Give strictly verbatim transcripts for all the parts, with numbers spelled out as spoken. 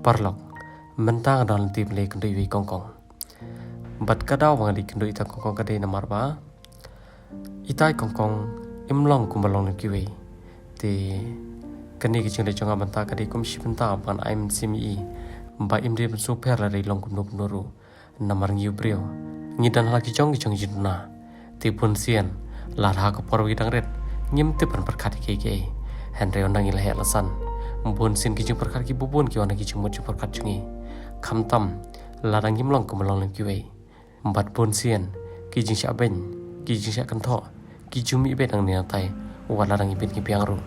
Paralok, mynta nga don lynti ban leit kynduh ïa i kongkong. Bad ka daw ba nga leit kynduh ïa i kongkong ka dei namar ba ita i kongkong im long kumba long lem kiwei. Te kane ka jingleit jong nga mynta ka dei kum shi bynta ban ai mynsiem ïa i ba im dei ban sngewpher lada i long kumno kumno ruh. Namar ngi u briew ngi don ha la ki jong ki jong ki jingduna. Te bun sien lada ha ka por ba ki dang rit ngim tip ban pyrkhat ïa kiei kiei. Hynrei ynda ngi la heh la san, bun sien ki jingpyrkhat kiba bun ki wan ha ki jingmut jingpyrkhat jong ngi. Khamtam lada ngim long kumba long lem kiwei. Bad bun sien ki jingshah beiñ, ki jingshah kynthoh ki ju mih beit nangne nangtai wat lada ngi bit ngi biang ruh.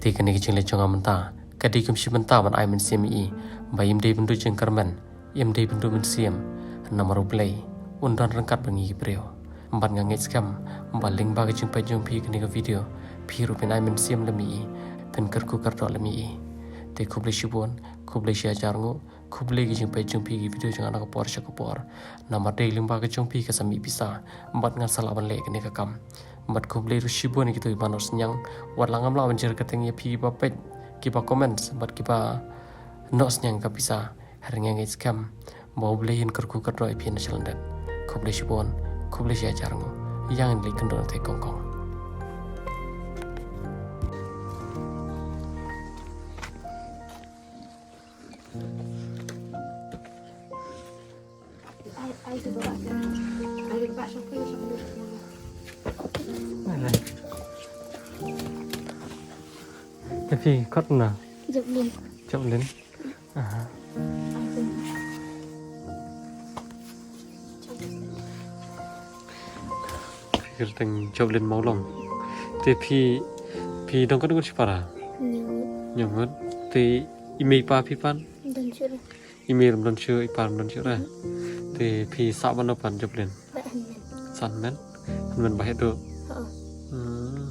Te kane ka jingleit jong nga mynta ka dei kum shi bynta ban ai mynsiem ïa i ba im dei ban duh jingkyrmen, im dei ban duh mynsiem. Namar U Blei un don ryngkat bad ngi ki briew. Bad nga ngeit skhem ba lyngba ka jingpeit jong phi kane ka video phi ruh phin ai mynsiem lem ïa i, phin kyrkhu kyrdoh lem ïa i. Te khublei shibun, khublei shi hajar nguh. Khublei ki jingpeit jong phi ki video jong nga na ka por sha ka por. Namar dei lyngba ka jong phi ka sa mih pisa bad ngan sa lah ban leh kane ka kam. Bad khublei ruh shibun ïa kito kiba nohsynñiang. Wat la ngam lah ban jer kyrteng ïa phi kiba peit, kiba comments bad kiba nohsynñiang ka pisa. Hynrei nga ngeit skhem ba U Blei un kyrkhu kyrdoh ïa phi na shalyndet. Khublei shibun, khublei shi hajar nguh. Ïa ngin leit kynduh na te kongkong. Te phi khot na? Joplin. Joplin. Aha. Kyrteng Joplin Mawlong. Te phi, phi don katno ngut shipara? Hynñiew ngut. Hynñiew ngut. Te i mei i pa phi pat? Don shuh re. I mei ruh don shuh, i pa ruh don shuh re. Te phi sah ban no pat Joplin? Ba hynmen. Sah hynmen. Hynmen ba heh duh. Ho. Hmm.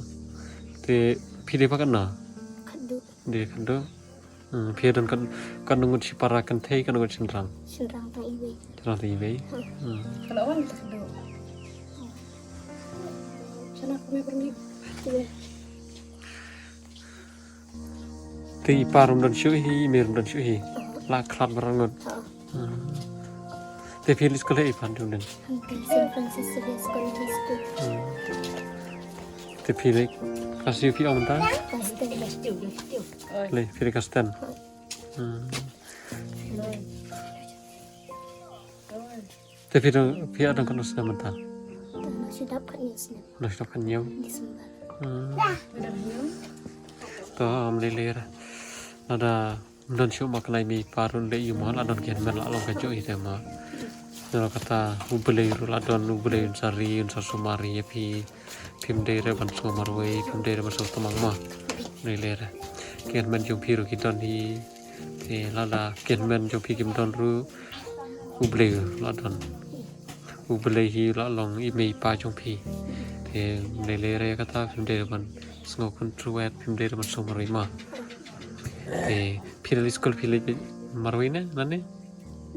Te phi dei ba katno? Khatduh. Dei khatduh. Hmm, phi don kat, katno ngut shipara kynthei, katno ngut shynrang? Shynrang tang iwei. Shynrang tang iwei. Hmm. Hmm. Ka la wan ka khatduh. Shana kumi permi. Te i pa ruh um don shuh hi, i mei ruh um don shuh hi. Aha. La khlad baroh ngut. Ha. Hmm. Te phi leit skul ha i pat Joplin? Hangtei Saint Francis Xavier Secondary School. Hmm. Te phi leit klas ïa phi ong mynta? Klas ten. Leit phi leit klas ten. Hmm. Te phi dang, phi dang katno snem mynta? Dang shi dap khathynñiew snem. Dang shi dap khathynñiew. December. Hmm. To, ym lei lei re. Lada ym don shuh ma kane i mei i pa ruh lei ïa mo, la don ki hynmen la long kajuh hi te mo. Nalor kata U Blei ruh la don, U Blei un sa ri, un sa sumar ïa phi. Phim dei re ban sngewmarwei, phim dei re ban sngewtymmen mo. Lei lei re. Ki hynmen jong phi ruh ki don hi. Te lada ki hynmen jong phi kim don ruh, U Blei ruh la don. U Blei hi la long i mei i pa jong phi. Te lei lei re kata phim dei re ban sngew kyntrwet, phim dei re ban sngewmarwei mo. Te phi la leit skul phi leit marwei ne nane?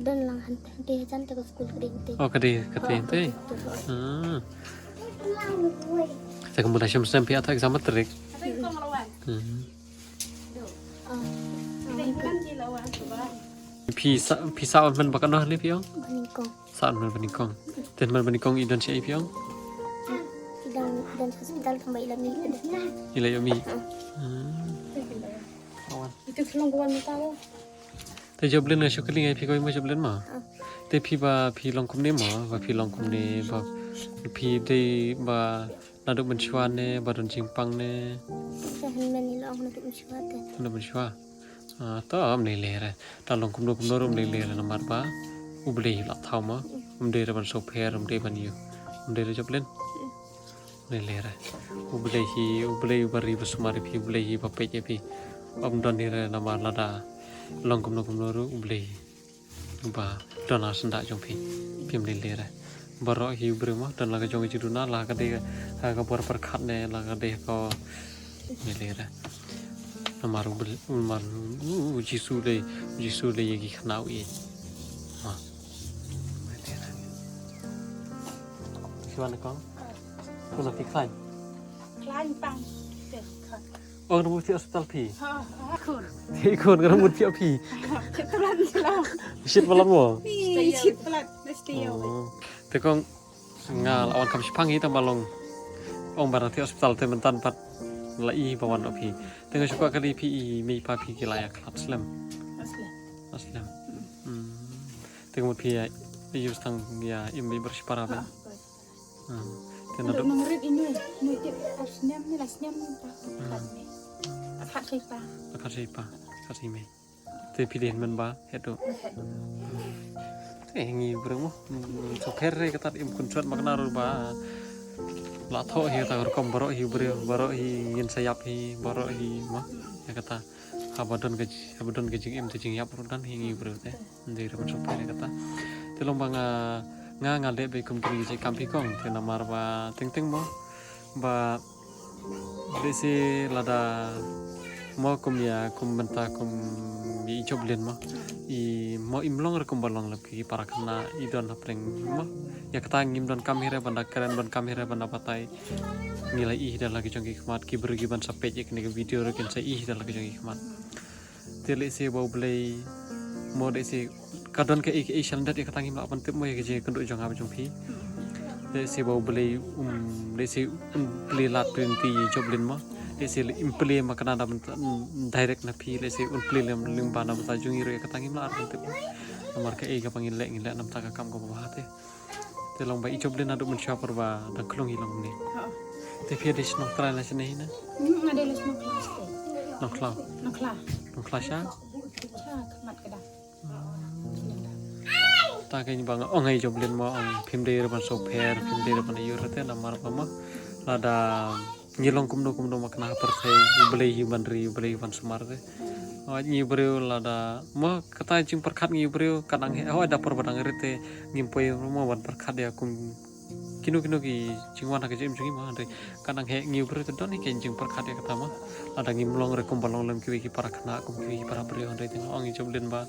Don lang hangtei, hangtei hajan te ka skul ka dei hangtei. Oh, ka dei, ka dei hangtei. Oh, hangtei. Hmm. Te kumba da shem shem phi ïa ta exam matric. Hmm. Ah, ah, hangtei. Phi sah, phi sah hynmen ba katno ne phi ong? Ba nyngkong. Sah hynmen ba nyngkong. Te hynmen ba nyngkong i don shaei phi ong? I don, i don hospital tang ba i la mih. I la ïoh mih. Ah. Hmm. Itu ka long ka wan mynta. Te Joplin, nga shu kylli ïa phi kawei mo Joplin mo. Ah. Te phi ba phi long kumne mo, ba phi long kumne, ba phi dei ba naduh mynshuwa ne, ba don jingpang ne. Te hynmen i la ong naduh mynshuwa te. Naduh mynshuwa. Ah, to ym lei lei re. Te long kumno kumno ruh ym lei lei re namar ba U Blei u la thaw mo. Ym dei re ban sngewpher, ym dei ban ïoh. Ym dei re Joplin. Lei lei re. U Blei hi, U Blei uba ri ba sumar ïa phi, U Blei hi ba peit ïa phi. Ym don hi re namar lada long kumno kumno ruh U Blei hi uba don ha syndah jong phi. Phim lei lei re. Baroh hi u briew mo don la ka jong ka jingduna, la ka dei ha ka bor pyrkhat ne la ka dei ha ka, lei lei re. Namar U Blei, namar U Jisu lei, U Jisu lei ïa ki khynnah u ïeit. Mo. Lei lei re. Phi wan kong? Kumno phi khlaiñ? Khlaiñ pang. Te khlaiñ. Ong, nang mut thiah hospital phi? Ha, ha, khun. Te khun, nang mut thiah phi? Shit palat shalom. Shit palat mo? Shit palat. Mesti ya. Te kong nga la wan kam shipang hi tang ba long. Ong ba nang thiah hospital te mynta pat la i ba wan phi. Te nga shu kwah kylli phi i mei pa phi ki la ïa khlad slem? Asli. Asli. Te nga mut phi ïa ïa tang ïa im mei bar shipara ba. Te na dok nang rit ini, ini tip ar snem ni la snem ni ta khat ni. Khat sai pa. Khat sai pa. Khat sai mei. Te phi dei hynmen ba hetu. Te ngi briew mo. Sopher re kata im kun chot makna ru ba. La tho hi ta rukom baroh hi briew, baroh hi ngin sa ïap hi, baroh hi mo. Ya kata. Haba don ka haba don ka jingim te jingïap ruh don hi ngi briew te. Ndei ruh ban sopher re kata. Te long ba nga nga nga leh ba kum kini jingkam phi kong te namar ba teng teng mo. Ba Lehse lada mo kum ïa kum mynta kum ïa i Joblin mo. I mo im long re kum ba long lem ki para khynnah i don hapdeng mo. Ïa kata ngim don kam hi re ban da kren, ban kam hi re ban da batai. Ngi la ïohi da la ki jong ki khmat ki briew ki ban sa peit ïa kane ka video re kin sa ïohi da la ki jong ki khmat. Te lehse ba U Blei mo lehse ka don kaei kaei sha lyndet ïa kata ngim lah ban tip mo ïa ka jingïakynduh jong nga bad jong phi. Lehse ba U Blei um lehse un plie lad pynti ïa i Joblin mo. Lehse im plie ma kane da mynta direct na phi lehse un plie lem lyngba na mynta jong ngi ruh ïa kata ngim lah ban tip mo. Namar kaei kaba ngin leh ngin leh na mynta ka kam kaba bha te. Te long ba i Joblin naduh mynshuwa por ba dang khlung hi long ne. Te phi dei shnong trai la shane hi ne? Hmm, nga dei la shnong Khlaw. Nongkhlaw. Nongkhlaw. Nongkhlaw sha? Sha khmat ka dang. Ta ka ba nga ong ai Joblin mo ong phim dei re ban sopher, phim dei re ban ïur te namar ba mo. Lada Ngi long kumno kumno ma kane ha pyrthei, U Blei hi ban ri, U Blei hi ban sumar te. Hooid ngi briew lada ma kata jingpyrkhat ngi briew ka dang heh, hooid da por ba dang rit te ngim poi mo ban pyrkhat ïa kum kino kino ki jingwan ha ka jingim jong ngi ma hynrei ka dang heh ngi briew te don hi ka jingpyrkhat ïa kata ma. Lada ngim long re kum ba long lem kiwei ki para khynnah kum kiwei ki para briew hynrei te nga ong i Joblin ba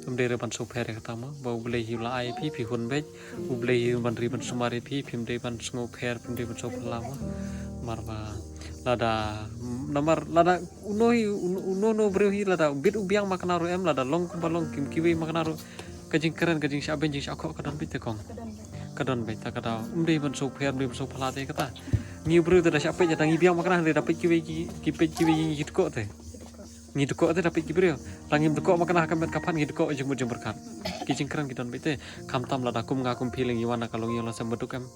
ym dei re ban sngewpher ïa kata ma ba U Blei hi u la ai phi phi hun beit. U Blei hi ban ri ban sumar ïa phi, phim dei ban sngewpher, phim dei ban sngewphylla mo. Namar ba lada namar lada uno hi uno uno briew hi lada bit u biang ma kane ruh em lada long kumba long kim kiwei ma kane ruh. Ka jingkren ka jingshah beiñ jingshah khoh ka don beit te kong. Ka don beit ta ka da um dei ban sngewpher, um dei ban sngewphylla te kata. Ngi briew te da shah peit da ngi biang ma kane da peit kiwei ki peit kiwei ngi dkoh te. Ngi dkoh te da peit ki briew. Tang ngim dkoh ma kane ha ka met ka phad ngi dkoh jingmut jingpyrkhat. Ki jingkren ki don beit te. Khamtam lada kum nga kum phi leng ïa wan na ka longïing longsem baduk em.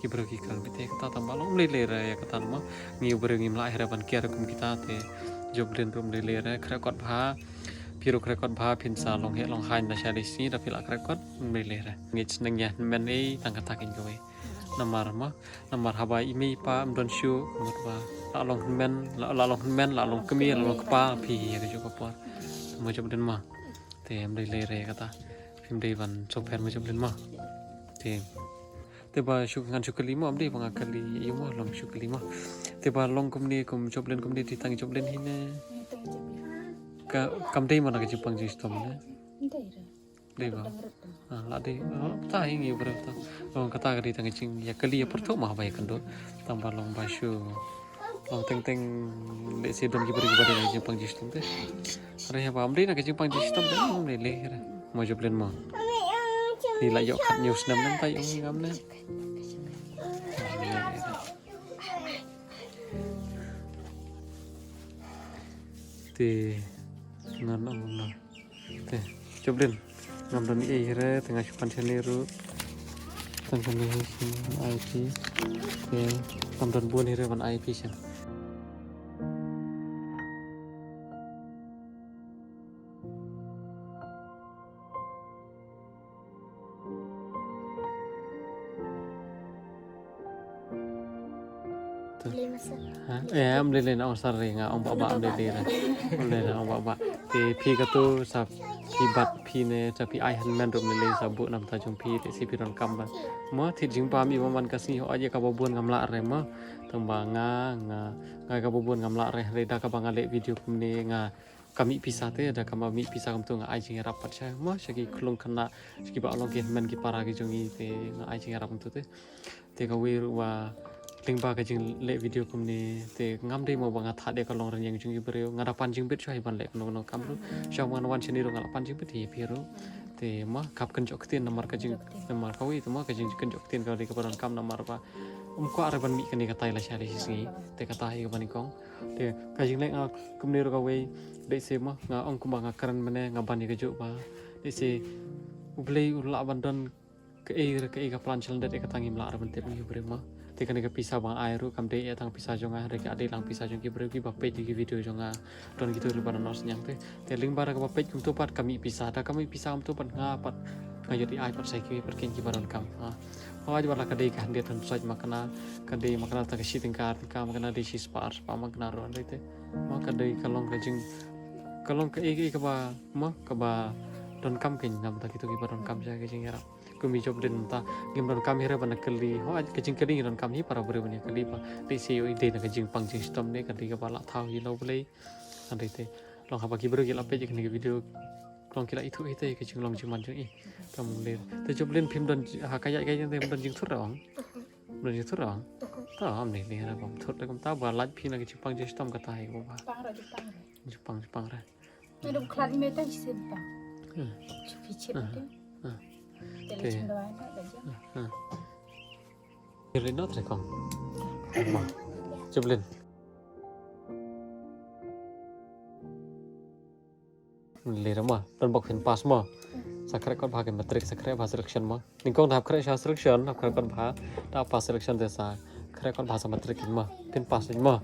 Ki briew ki kren beit te kata tang ba long um lei lei re ïa kata mo. Ngi u briew ngim lah hi re ban kiar kum kita te. Joblin ruh um lei lei re khreh kot bha. Phi ruh khreh kot bha phin sa long heh long haiñ na sha dei sngi da phi lah khreh kot um lei lei re. Ngi sneng ïa hynmen ei tang kata kin kawei. Namar mo. Namar haba i mei i pa ym don shuh mut ba la long hynmen la long hynmen la long kmie la long kpa phi ïa ka juk ka por. Mo Joblin mo. Te ym dei lei re kata. Phim dei ban sngewpher mo Joblin mo. Te te ba shu ngan shu kylli mo ym dei ba nga kylli ïa mo long shu kylli mo. Te ba long kumne kum Joblin kumne te tang Joblin hi ne. Ka kam dei mo na ka jingpang jingshitom ne. Dei ba. Ah, la dei. Oh, ta hi ngi briew ta. Oh, kata ka dei tang ka jingïakylli ïa pyrthuh ma ba ïakynduh. Tang ba long ba shu. Long teng teng lehse don ki briew ki ba dei na ka jingpang jingshitom te. Hynrei haba ym dei na ka jingpang jingshitom te ym lei lei re. Mo Joblin mo. Ni la ïoh khat ñiew snem nem ta ïoh ngi ngam ne. Te ngan ong na. Te, Joblin. Ngam don ei re, te nga shu pan shane ruh. Tang kane hi shin ai phi. Te, ngam don bun hi re ban ai phi shin. Lei masa. Ha? Eh, am lei lei na ong sar ri nga ong ba ba am lei lei ra. Am lei na ong ba ba. Te phi ka tu sa phi bat phi ne sa phi ai hynmen ruh lei lei sa bu nam ta jong phi te si phi don kam ba. Mo thi jing ba mi ba man ka sngi ho aja ka ba bun ngam lah re mo. Tang ba nga nga nga ka ba bun ngam lah re re da ka ba nga leh video kumne nga ka mih pisa te da ka ba mih pisa kam tu nga ai jing rap pat sha mo sha ki khlung khynnah sha ki ba long ki hynmen ki para ki jong i te nga ai jing rap tu te. Te kawei ruh ba Lyngba ka jingleh video kumne te ngam dei mo ba nga thad ïa ka longrynieng jong ki briew, nga da pan jingbit shuwa hi ban leh kano kano kam ruh. Shuwa ban wan shane ruh nga la pan jingbit hi phi ruh. Te mo kap kynjoh ktien namar ka jing, namar kawei te mo ka jingkynjoh ktien ka dei kaba donkam namar ba um kwah re ban mih kane katai lashai lashisngi. Te kata hi kaba nyngkong. Te ka jingleh nga kumne ruh kawei, dei se mo nga ong kumba nga kren mynne nga ban ïa kajuh ba dei se U Blei u lah ban don kaei re kaei ka plan sha lyndet, ïa kata ngim lah re ban tip ngi briew mo. Te kane ka pisa ba nga ai ruh kam dei ïa tang pisa jong nga, hynrei ka dei lang pisa jong ki briew kiba peit ïa ki video jong nga. Don kito ruh ba don sniang te. Te lyngba re kaba peit kumto pat ka mih pisa, da ka mih pisa kumto pat nga pat nga ïoh ai pat sa ïa kiwei pat kein kiba donkam. Ha. Hooid ba la ka dei ka hynriew ton sait makna, ka dei makna tang ka shi tyngka, tyngka makna dei shi spah, ar spah makna ruh hynrei te. Mo ka dei ka long ka jing, ka long kaei kaei kaba mo kaba donkam kein namar kito kiba donkam sha ka jingïarap. Kum i Joplin mynta ngim donkam hi re ban kylli. Hooid ka jingkylli ngi donkam hi para briew ban ïakylli ba dei se ïoh i dei na ka jingpang jingshitom ne ka dei kaba la thaw hi la U Blei. Hynrei te long haba ki briew ki la peit ïa kane ka video long ki la ithuh hi te ka jinglong jingman jong i. Kam leh te Joplin phim don ha ka ïaid ka ïaid te phim don jingthut re ong. Phim don jingthut re ong. Ta am ne ne ra bam thut re kumta ba lait phi na ka jingpang jingshitom kata hi ba. Pang ra jingpang re. Jingpang jingpang re. Ngi dum khlad me tang shisien pang. Hmm. Chu phi chit Ah. Te. Ah. Te le Te. Chim dawai na ka jing. Ah. Joplin not re kong. Mo. Joplin. Lei re mo, don bok phin pass mo. Sa khreh kot bha ka matric, sa khreh bha selection mo. Nyngkong da hap khreh sha selection, hap khreh kot bha. Da pass selection te sa khreh kot bha sa matric mo. Phin pass mo.